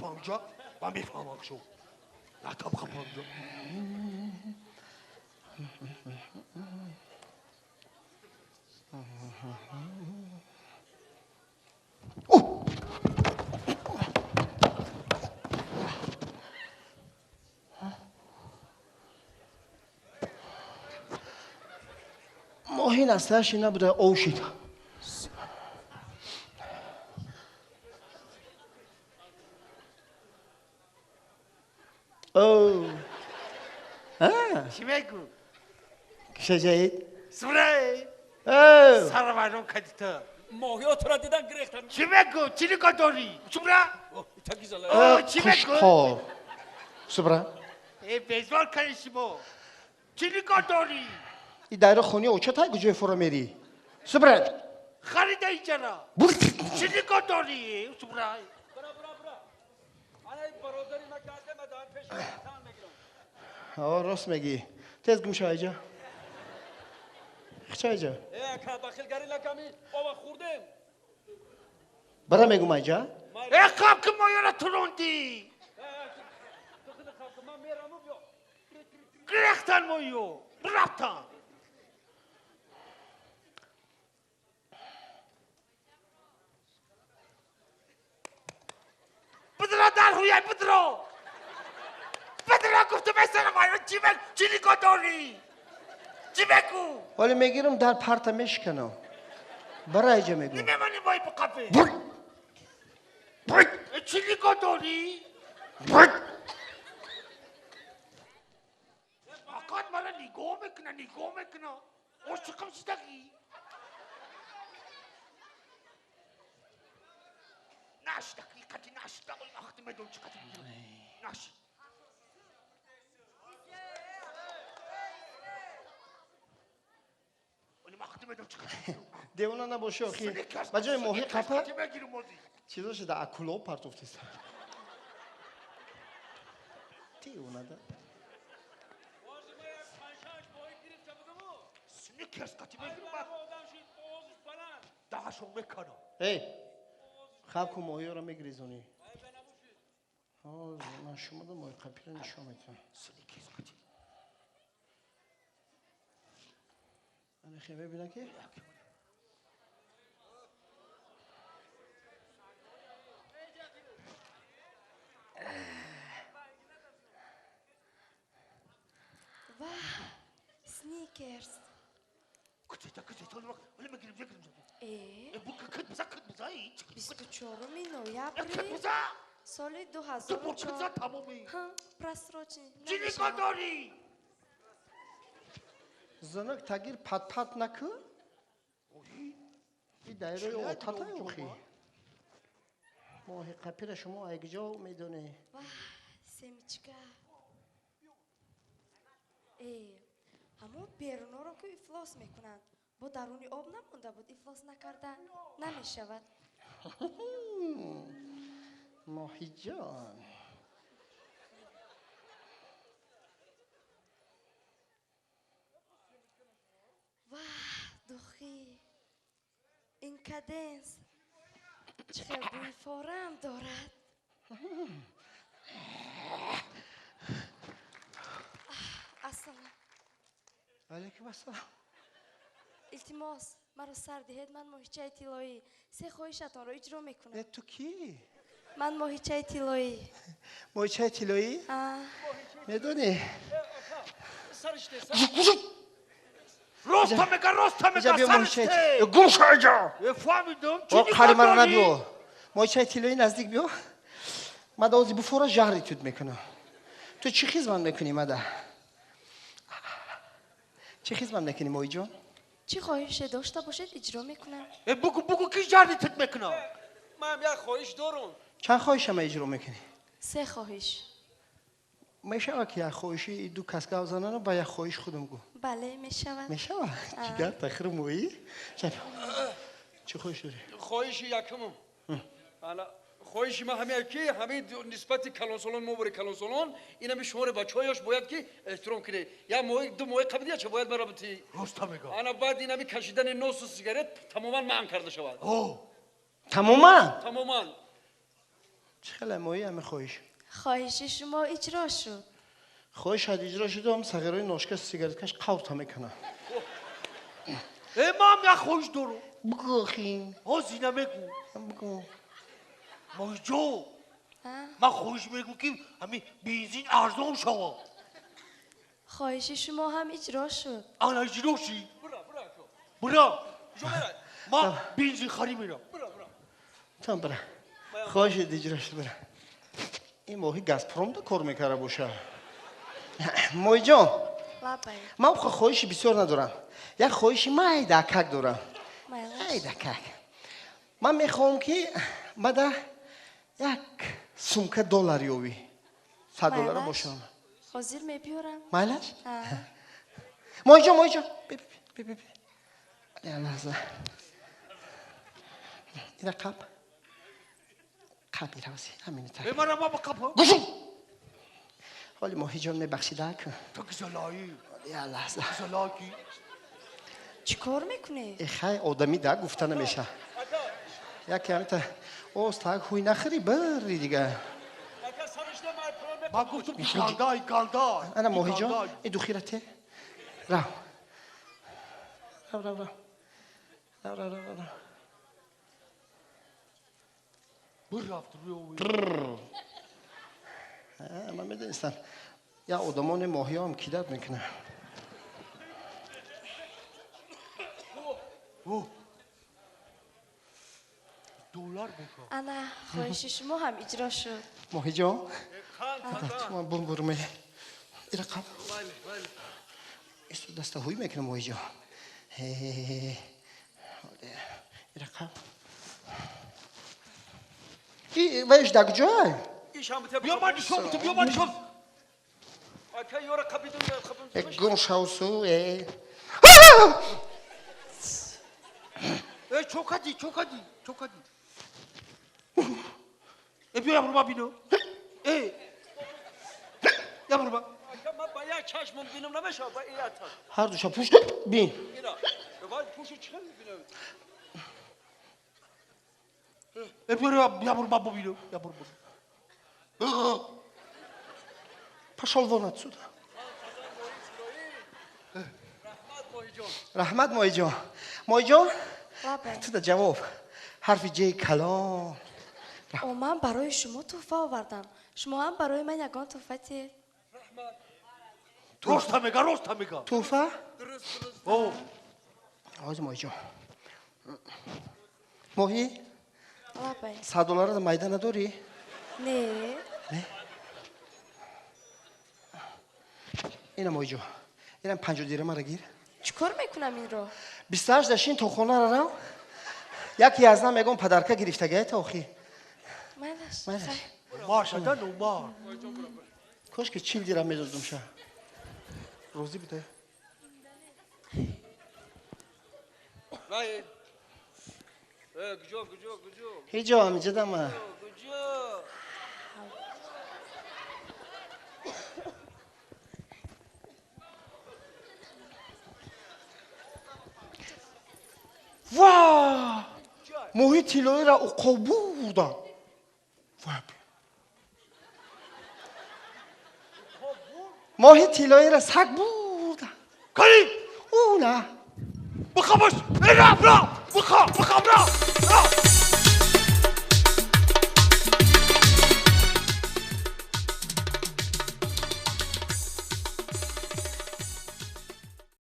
қапанҷа, ман мефаҳмам шо. Натаб қапанҷа. Моҳи наслаши набуда ов шид. Чӣ мегӯ? Кишаҷаид? Сурай! Саравайрон кади ту. Моҳиҳо тура дидан гирехтан. Чӣ мегӯ? Чӣ нигоҳ дорӣ? Субра? Чӣ мегӯ? Субра? Э, безор кардӣ шумо. Чӣ нигоҳ дорӣ? И дайра хони оча тай куҷои фуро мерӣ? Субра! Харида иҷара. Чӣ нигоҳ дорӣ? Субра? Бра, бра, бра. Ана бародари ма касте ма дар пеши тан мегирам. О, рост мегӣ. Тез гум шав айҷа. Хича айҷа. Э, ка бахилгари лаками ова хӯрдем. Бара мегум айҷа. Э, қаб ки моёра туронди. Гирехтан моё. Рафтан. Бидро дар ҳуяй, бидро. Бидро гуфтам, эсарам айро чӣ мег, чӣ нигоҳ дорӣ? Чӣ мегӯ? Ҳоле мегирам дар парта мешиканам. Бара айҷа мегӯ. Намемонӣ мои биқафе. Чӣ нигоҳ дорӣ? Фақат мара нигоҳ мекуна, нигоҳ мекуна. Ошиқам шидагӣ. Нашидагӣ, қати нашидагӣ, вақти медон чӣ қати наш. Девона набоши охи. Ба ҷои моҳи қапа чизо шуда акуло партофтиста. Девона да. Эй, хаб ку моҳиёро мегиризонӣ. Ман шумода моҳи қапиро нишон медиҳам. Ана хе мебинам ки Вах, сникерс. Э, 24 ноябри соли 2004. Просрочен. Чӣ нигоҳ дорӣ? Занак тагир пат-пат накун. И дайрои отатай охи. Моҳи қапира шумо айгиҷо медонӣ? Вах, семечка. Э, ҳамон беруноро ки ифлос мекунанд. Бо даруни об намонда буд, ифлос накарда намешавад. Моҳиҷон. Вах, духи. Ин каденс. Чӣ хел бӯи форам дорад. Ассалом. Алейкум ассалом. Илтимос, маро сар диҳед, ман моҳичаи тиллоӣ. Се хоҳишатонро иҷро мекунам. Э, ту кӣ? Ман моҳичаи тиллоӣ. Моҳичаи тиллоӣ? Медонӣ? Роста мега, роста мега, сариште. Гум шав айҷа! Э, фаҳмидам, чӣ О, қари нигоҳ маро дорӣ? набиё. Моҳичаи тиллоӣ наздик биё. Мада ози буфора жаҳри тут мекунам. Ту чӣ хизмат мекунӣ, мада? Чӣ хизмат мекунӣ, моҳиҷон? Чӣ хоҳише дошта бошед, иҷро мекунам. Э, бугу, бугу, ки жаҳри тут мекунам? Ман як хоҳиш дорам. Чанд хоҳишама иҷро мекунӣ? Се хоҳиш. Мешавад ки як хоҳиши ду кас гап занана ба як хоҳиш худам гӯ? Бале, мешавад. Мешавад? Ҷигар тахир моҳӣ? Чӣ хоҳиш дорӣ? Хоҳиши якумам. Ана хоҳиши ман ҳамин ки ҳамин нисбати калонсолон мо бори калонсолон инами шумори бачаҳояш бояд ки эҳтиром кунед. Як моҳи ду моҳи қабл яча бояд мара битӣ. Роста мега. Ана баъд инами кашидани носу сигарет тамоман манъ карда шавад. Тамоман? Тамоман. Чӣ хеле моҳӣ ҳами хоҳиш? Хоҳиши шумо иҷро шуд. Хоҳишат иҷро шуд, ҳам сағирои ношка сигареткаш қавта мекунад. Э, ман як хоҳиш дорам. Бугӯ охи. Ҳозир намегӯ. Бугӯ. Моҳиҷон, ман хоҳиш мегӯм, ки ҳамин бензин арзон шавад. Хоҳиши шумо ҳам иҷро шуд. Ана иҷро шид. Бура. Ман бензин харӣ мерам. Ту бира. Хоҳишат иҷро шуд, бира. Ин моҳи Газпромда кор мекарда боша. Моҳиҷон, ман хоҳиши бисёр надорам. Як хоҳиши майдакак дорам. Майдакак. Ман мехоҳам, ки мада як сумка доллар ёвӣ. 100 доллара бошам. Ҳозир мебиёрам. Майлаш? Моҳиҷон, моҳиҷон. Би, би, би. Як лаҳза. Ина қап. Қап иравзи. Ҳамин так. Э, мана ма қап. Гӯшум. Ҳоли моҳиҷон мебахшида ку. Ту гузалоӣ. Як лаҳза. Гузалоки. Чӣ кор мекунӣ? Э, хай одамӣ да гуфта намеша. Яке ҳамита оз так ҳуй нахӯри бирри дига. Ман гуфтам галдай, галдай. Ана моҳиҷон, ин духира те. Рав. Рав, рав, рав. Рав, рав, рав, рав. Бирафт рӯи. Ман медонистам. Я одамони моҳиёам кидат мекунад. Доллар мехоҳам. Ана хоҳиши шумо ҳам иҷро шуд. Моҳиҷон, ман бумбурме. Ира қаб. Исто даста ҳуй мекунам моҳиҷон. Ира қаб. И вайш дар куҷоай? Биё ман нишон бутам, биё ман нишон. Гум шавсу, э. Э, чо кардӣ, чо кардӣ, чо кардӣ? Э, биё ябурма бино. Э. Ябурма. Ман ба як чашмам бинам намешавад, ба як чашм. Ҳар душа пушт бин. Ина. Пушу чӣ бинам? Э, биё ябурма бибино, ябурма. Пошел вон отсюда. Раҳмат моҳиҷон. Моҳиҷон, ту да ҷавоб. Ҳарфи ҷ калон. О, ман барои шумо тӯҳфа овардам. Шумо ҳам барои ман ягон тӯҳфа диҳед. Роста мега, роста мега. Тӯҳфа? О. Ҳозир моҳиҷон. Моҳӣ? Лабай. 100 доллара майда надорӣ? Не. Не? Ина моҳиҷон. Инам 50 дирҳамаро гир. Чӣ кор мекунам инро? 28 дашин то хонаро рав. Яке аз нам ягон падарка гирифтагиета охи. Майлаш. Майлаш. Машада номар. Кош ки 40 дирҳам медодум ша. Розӣ будай? Вай. Э, куҷо, куҷо, куҷо? Ҳеҷо ҳамиҷа дама. Куҷо? Ва! Моҳи тиллоиро уқоб бурдам. Моҳи тиллоиро саг бурдам. Карим! Ӯ на. Бихабаш! Э, раф, раф! Бихаб, бихаб, раф! Раф!